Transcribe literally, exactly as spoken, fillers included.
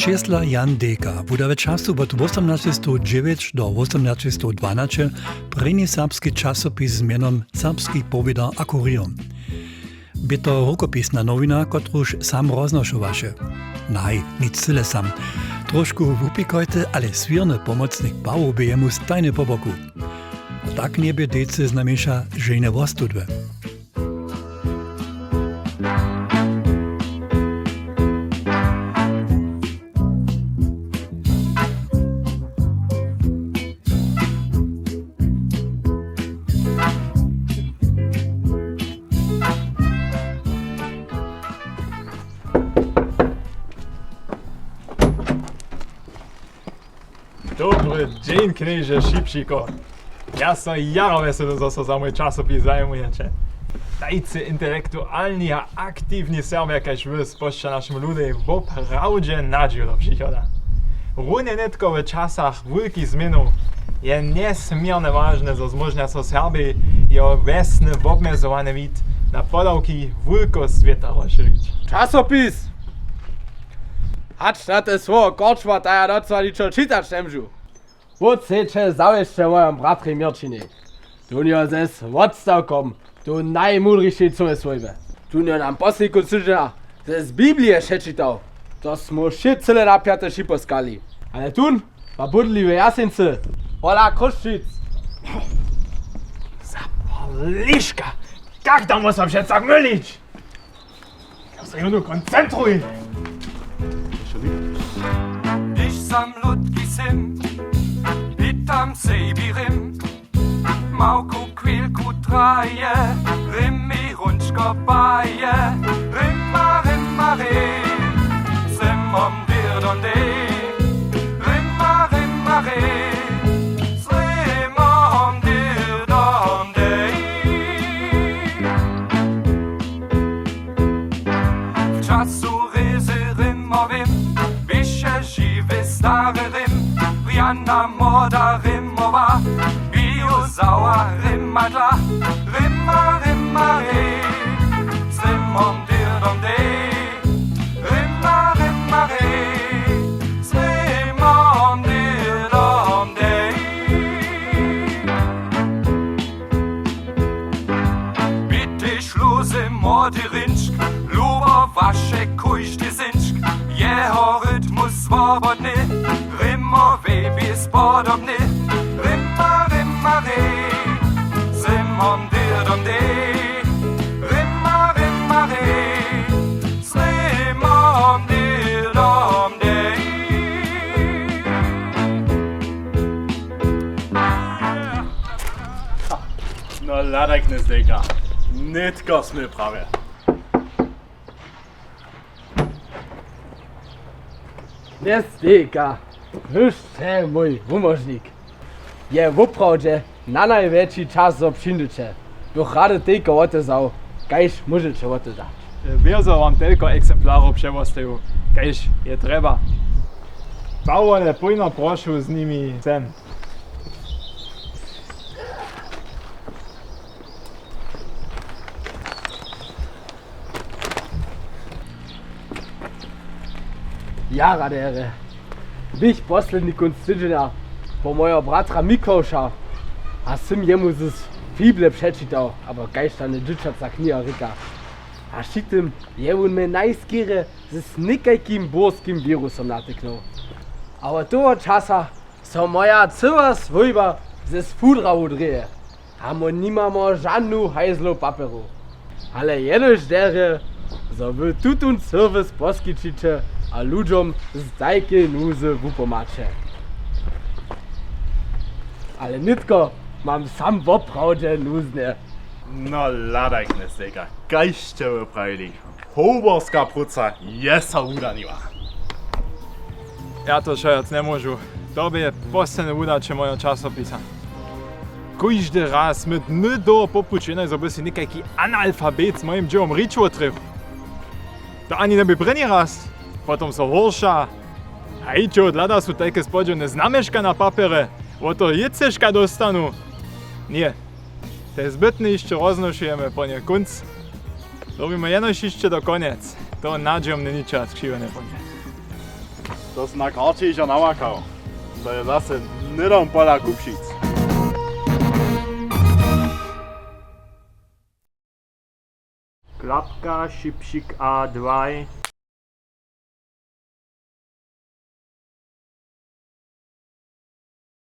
Čěsla Jan Dejka wuda w času wot wósomnaće stow dźewjeć do wósomnaće stow dwanaće prěni serbski časopis z mjenom Serbski powědar a kurier. Bě to rukopisna nowina, kotruž sam roznošowaše. Naj, nic cyle sam. Trošku wupikojty, ale swěrny pomocnik Pawoł bě jemu stajnje po boku. A tak njebě dejcy znajmjeńša ženje wostudły. Dobry dźeń, knježe Šipšiko. Ja so jara wjeselu, zo so za mój časopis zajimuješ. Tajcy intelektualni a aktiwni Serbja kaž wy spožča našemu ludej woprawdźe nadźiju do přichoda. Runje nětko w časach wulkich změnow je njesměrnje wažne, zo zmóžnja so Serbjej jeho wjesny wobmjezowane wid na podawki wulkeho swěta rozšěrić. Časopis! Hač na te słowo korčma, ta ja docyła ničo čitać njemóžu. Wót sej će zawěsće mojom bratrej Měrćinjej. Tón jo z wotstawkom, tu najmudrišej cyłe swójby. Tón jo nam poslednju tydźenja z Biblije přečitał, to smy wšě cyle na pjaty připoskali. Ale tón ma bydli w Jaseńcy, pola Chrósćic. Zapališka, kak tam móhł so přeco mylić? Ja se jónu koncentruj! Hdyž sam lótki sym, pitam sebi rym, małku chwilku traje, rym mi runčko paje, rym a rym a rym, z rymom dir don dej, rym a rym a rym. Słymom dir dom dej. W času rězy rymowym běše žiwy stary Rym, rjana młoda Rymowa, biju zała rymadla, ryma, ryma, rej. Słymom dir dom dej. Rima, rima, rej, z rymom dir dom dej. Bětej šluzy młody Rinčk, lubowaše kóždy zinčk, jeho rytmus swobodny, Rimowej bě spodobny. Rima, rima, rej, z rymom dir dom dej. Rima, rima, rej, z rymom dir dom dej. No hladaj, knjez Dejka, nětko smy prawje. Knjez Dejka, wy sće mój wumožnik. Je woprawdźe nanajwjetši čas, zo přińdyće. Bych rady telko wotewzał, kaž móžeće wotewzać. Wězo wam telko eksemplarow přewostajił, kaž je trjeba. Pawole, pójno prošu z nimi sem. Ja, raderje, běch posledni kónc tydźenja po mojeho bratra Mikławša a sym jemu z Bible přečitał, abo kaž tam dźěćaca kniha rěka. A při tym je wón mje najskerje z někajkim burskim wirusom natyknył. A wot toho časa so moja cyła swójba ze sfudrawu drěje. A my nimamy žanu hajzlow papjeru. Ale jenož derje, zo wy tutón serwis poskićiće a ludźom z tajkej nuzy wupomhaće. Ale nětko mam sam woprawdźe nuznje. No hladaj, knjez Dejka, kaž sće wy prajili. Hołborska próca je so wudaniła. Ja to wšojac njemóžu. To bě posledne wudaće mojeho časopisa. Kóždy raz smy dny dołho popuć, jenož zo by sej někajki analfabet z mojim dźěłom rěč wotrěł. To ani njebě prěni raz. Potom so horša. Hajće, hladaj, su tajke spodźělne znamješka na papjerje. Wo to jěcežka dóstanu. Ně. Te zbytne hišće roznošujemy po njej kónc. Robimy jenož hišće do konjec. To nadźijomnje ničo skřiwjene po njej. To sym na karće hižo namakał. To je zase hnydom pola Kupšic. Klapka, šipšik a dwaj.